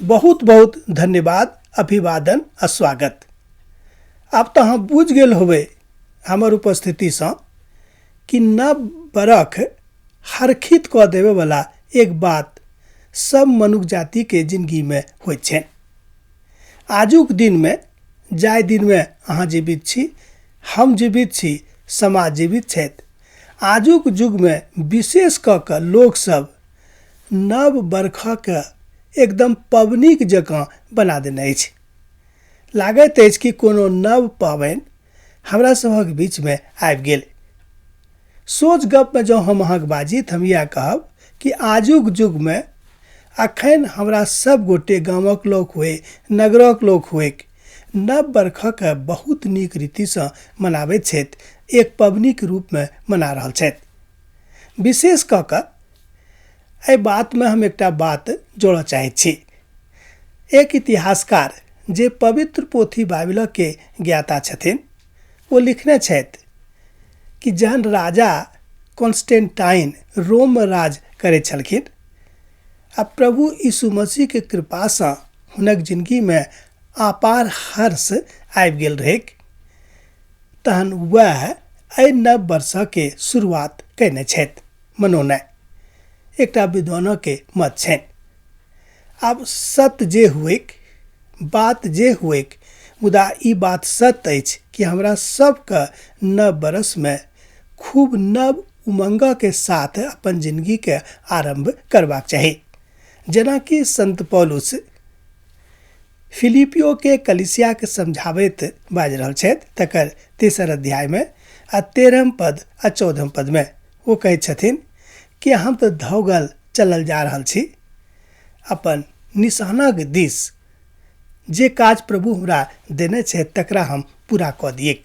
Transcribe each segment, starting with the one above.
बहुत बहुत धन्यवाद, अभिवादन आ स्वागत। आब तऽ अहाँ बुझि गेल होबै हमर उपस्थितिसँ कि नव बरख हरखित कऽ देबयवला एक बात सब मनुख जातिके जिनगीमे होइत छनि। आजुक दिनमे, जाहि दिनमे अहाँ जीवित छी, हम जीवित छी, समाज जीवित छथि, आजुक युगमे विशेष कऽ कऽ लोकसभ नव बरखके एकदम पबनीक जकाँ बना देने अछि। लागैत अछि कि कोनो नव पाबनि हमरा सभक बीचमे आबि गेल। सोझ गपमे जँ हम अहाँके बाजी तऽ हम इएह कहब कि आजुक युगमे अखन हमरा सब गोटे गामक लोक हुए, नगरक लोक हुए, नव बरखके बहुत नीक रीतिसँ मनाबैत छथि, एक पबनीके रूपमे मना रहल छथि। विशेष कऽ कऽ एहि बातमे हम एकटा बात जोड़ऽ चाहैत छी। एक इतिहासकार जे पवित्र पोथी बाइबिलके ज्ञाता छथिन ओ लिखने छथि कि जहन राजा कॉन्स्टेंटाइन रोममे राज करै छलखिन आ प्रभु यीशु मसीहके कृपासँ हुनक जिनगीमे अपार हर्ष आबि गेल रहैक, तहन वएह एहि नव वर्षके शुरुआत कयने छथि मनौनाइ। एकटा विद्वानके मत छनि। आब सत्य जे हुएक, बात जे हुएक, मुदा ई बात सत्य अछि कि हमरा सबके नव बरसमे खूब नव उमंगके साथ अपन जिनगीके आरम्भ करबाक चाही। जेनाकि संत पौलुस फिलिपियोके कलिसियाके समझाबैत बाजि रहल छथि, तकर तेसर अध्यायमे आ 13 पद आ 14 पदमे ओ कहैत छथिन कि हम तऽ धौगल चलल जा रहल छी अपन निशानाक दिस, जे काज प्रभु हमरा देने छथि तकरा हम पूरा कऽ दिएक।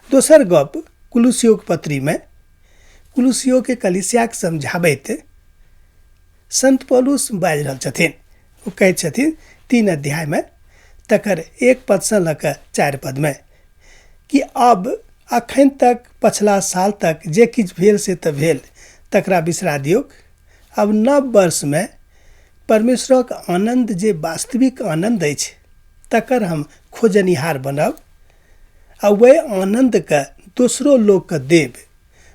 दोसर गप कुलुसियोक पत्रीमे कुलुसियोके कलिसियाके समझाबैत संत पौलुस बाजि रहल छथिन। ओ कहै छथिन 3 अध्यायमे तकर 1 पदसँ लऽ कऽ 4 पदमे कि अब अखन तक पछिला साल तक जे किछु भेल से तऽ भेल, तकरा बिसरा दियौक। अब नव वर्षमे परमेश्वरक आनन्द जे वास्तविक आनन्द अछि तकर हम खोजनिहार बनब आ वएह आनन्दके दोसरो लोकके देब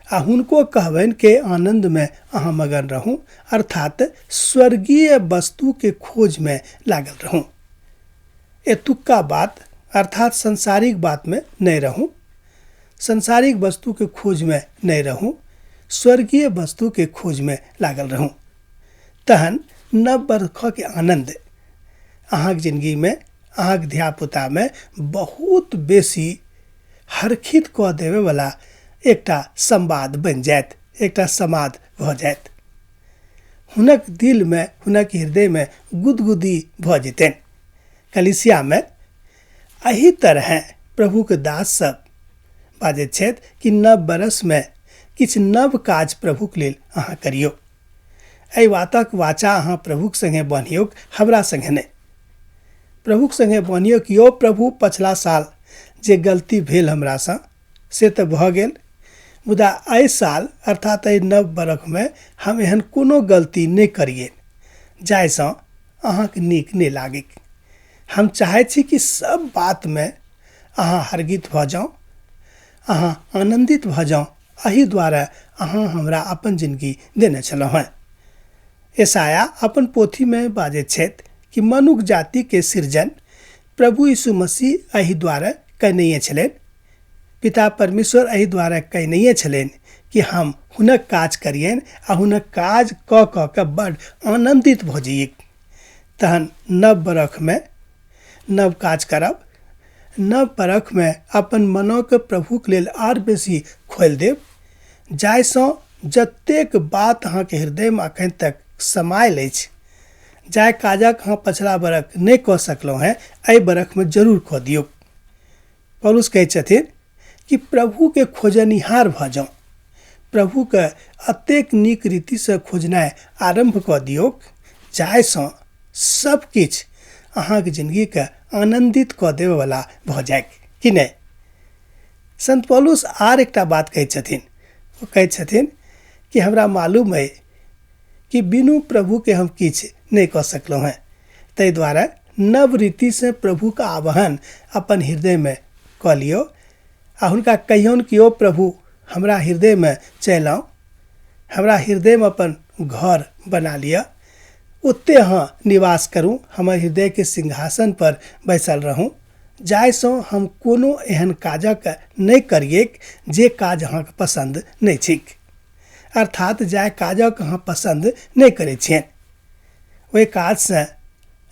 आ हुनको कहबनि कि आनन्दमे अहाँ मगन रहू, अर्थात स्वर्गीय वस्तुके खोजमे लागल रहू। एतुक्का बात अर्थात सांसारिक बातमे नहि रहू, सांसारिक वस्तुके खोजमे नहि रहू, स्वर्गीय वस्तुके खोजमे लागल रहू। तहन नव बरखके आनन्द अहाँके जिनगीमे, अहाँके धियापुतामे बहुत बेसी हरखित कऽ देबयवला एकटा संवाद बनि जायत, एकटा समाद भऽ जायत। हुनक दिलमे, हुनक हृदयमे गुदगुदी भऽ जेतनि। कलिसियामे एहि तरहेँ प्रभुके दास सब बाजैत छथि कि नव बरसमे किछु नव काज प्रभुक लेल अहाँ करियौ। एहि बातक वाचा अहाँ प्रभुक संगे बान्हियौक, हमरा संगे नहि। प्रभुक संगे बान्हियौक, यौ प्रभु पछिला साल जे गलती भेल हमरासँ से तऽ भऽ गेल, मुदा एहि साल अर्थात एहि नव बरखमे हम एहन कोनो गलती नहि करियै जाहिसँ अहाँके नीक नहि लागैक। हम चाहै छी कि सब बातमे अहाँ हरगित भऽ जाउ, अहाँ आनन्दित भऽ जाउ, एहि दुआरे अहाँ हमरा अपन जिनगी देने छलहुँ हेँ। यशायाह अपन पोथीमे बाजैत छथि कि मनुख जातिके सृजन प्रभु यीशु मसीह एहि दुआरे कयनैए छलनि, पिता परमेश्वर एहि दुआरे कयनैए छलनि कि हम हुनक काज करियनि आ हुनक काज कऽ कऽ के बड़ आनन्दित भऽ जइयै। तहन नव बरखमे नव काज करब, नव बरखमे अपन मनोके प्रभुके लेल आर बेसी खोलि देब, जाहिसँ जतेक बात अहाँके हृदयमे अखन तक समायल अछि, जाहि काजक अहाँ पछिला बरख नहि कऽ सकलहुँ हेँ, एहि बरखमे जरूर कऽ दियौ। पौलुस कहै छथिन कि प्रभुके खोजनिहार भऽ जाउ, प्रभुके एतेक नीक रीतिसँ खोजनाइ आरम्भ कऽ दियौक जाहिसँ सब किछु अहाँके जिनगीके आनन्दित कऽ देबयवला भऽ जाय कि नहि। संत पौलुस आर एकटा बात कहै छथिन, ओ कहै छथिन कि हमरा मालूम अइ कि बिनु प्रभुके हम किछु नहि कऽ सकलहुँ हेँ, ताहि दुआरे नव रीतिसँ प्रभुके आवाहन अपन हृदयमे कऽ लियौ आ हुनका कहियौन कि यौ प्रभु, हमरा हृदयमे चलि आउ, हमरा हृदयमे अपन घर बना लिअ, ओतहि अहाँ निवास करू, हमर हृदयके सिंहासनपर बैसल रहू, जाहिसँ हम कोनो एहन काजक नहि करियैक जे काज अहाँके पसन्द नहि छैक। अर्थात जाहि काजक अहाँ पसन्द नहि करै छियनि ओहि काजसँ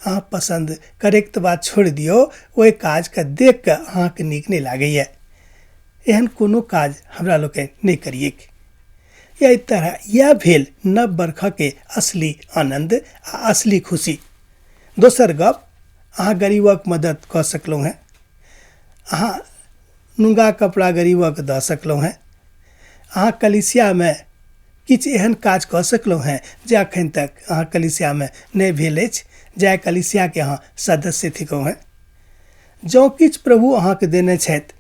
अहाँ पसन्द करैके तऽ बात छोड़ि दियौ, ओहि काजके देख कऽ अहाँके नीक नहि लागैए, एहन कोनो काज हमरा लोकनि नहि करियैक। एहि तरह इएह भेल नव बरखके असली आनन्द आ असली खुशी। दोसर गप, अहाँ गरीबक मदद कऽ सकलहुँ हेँ, अहाँ नुँगा कपड़ा गरीबक दऽ सकलहुँ हेँ, अहाँ कलिसियामे किछु एहन काज कऽ सकलहुँ हेँ जे अखन तक अहाँ कलिसियामे नहि भेल अछि, जाहि कलिसियाके अहाँ सदस्य थिकहुँ हेँ। जँ किछु प्रभु अहाँके देने छथि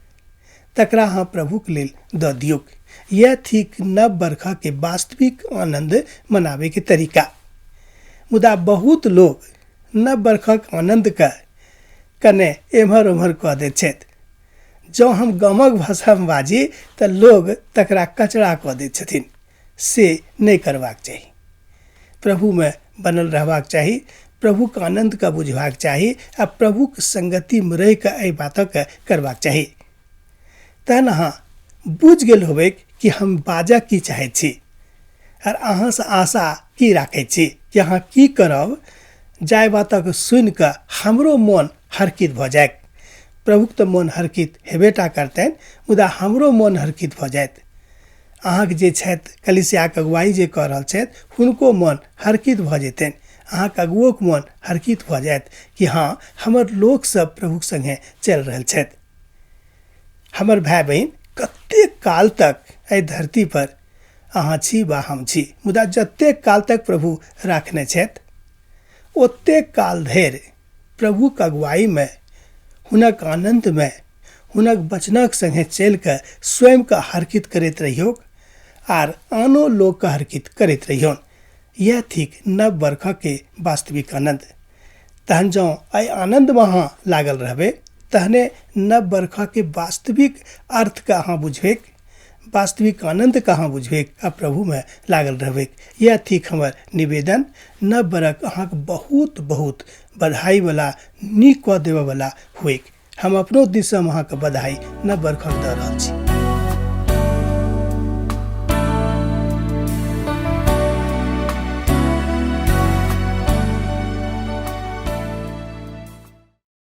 तकरा अहाँ प्रभुके लेल दऽ दियौक। यैह थिक नव बरखके वास्तविक आनन्द मनाबैके तरीका। मुदा बहुत लोक नव बरखक आनन्दके कने एम्हर ओम्हर कऽ दैत छथि। जँ हम गामक भाषामे बाजी तऽ लोग तकरा कचरा कऽ दैत छथिन, से नहि करबाक चाही। प्रभुमे बनल रहबाक चाही, प्रभुक आनन्दके बुझबाक चाही आ प्रभुक संगतिमे रहिकऽ एहि बातके करबाक चाही। तहन अहाँ बुझि गेल होबै कि हम बाजऽ की चाहै छी आर अहाँसँ आशा की राखै छी कि अहाँ की करब जाहि बातक सुनिकऽ हमरो मोन हरकित भऽ जाय। प्रभुक तऽ मोन हरकित हेबेटा करतनि, मुदा हमरो मोन हरकित भऽ जायत। अहाँके जे छथि कलिसियाके अगुवाई जे कऽ रहल छथि हुनको मोन हरकित भऽ जेतनि, अहाँके अगुओके मोन हरकित भऽ जायत कि हँ हमर लोकसभ प्रभुक सङ्गे चलि रहल छथि। हमर भाय बहिन, कतेक काल तक एहि धरती पर अहाँ छी वा हम छी, मुदा जतेक काल तक प्रभु राखने छथि ओतेक काल धरि प्रभुक अगुवाईमे, हुनक आनन्दमे, हुनक वचनक सङ्गे चलि कऽ स्वयंके हरकित करैत रहियौक आर आनो लोकके हरकित करैत रहियौन। इएह थिक नव बरखके वास्तविक आनन्द। तहन जँ एहि आनन्दमे अहाँ लागल रहबै तहने नव बरखके वास्तविक अर्थके अहाँ बुझबैक, वास्तविक आनन्दके अहाँ बुझबैक आ प्रभुमे लागल रहबैक। इएह थिक हमर निवेदन। नव बरख अहाँके बहुत बहुत बधाईवला, नीक कऽ देबऽवला होइक। हम अपनो दिससँ हम अहाँके बधाई नव बरखक दऽ रहल छी।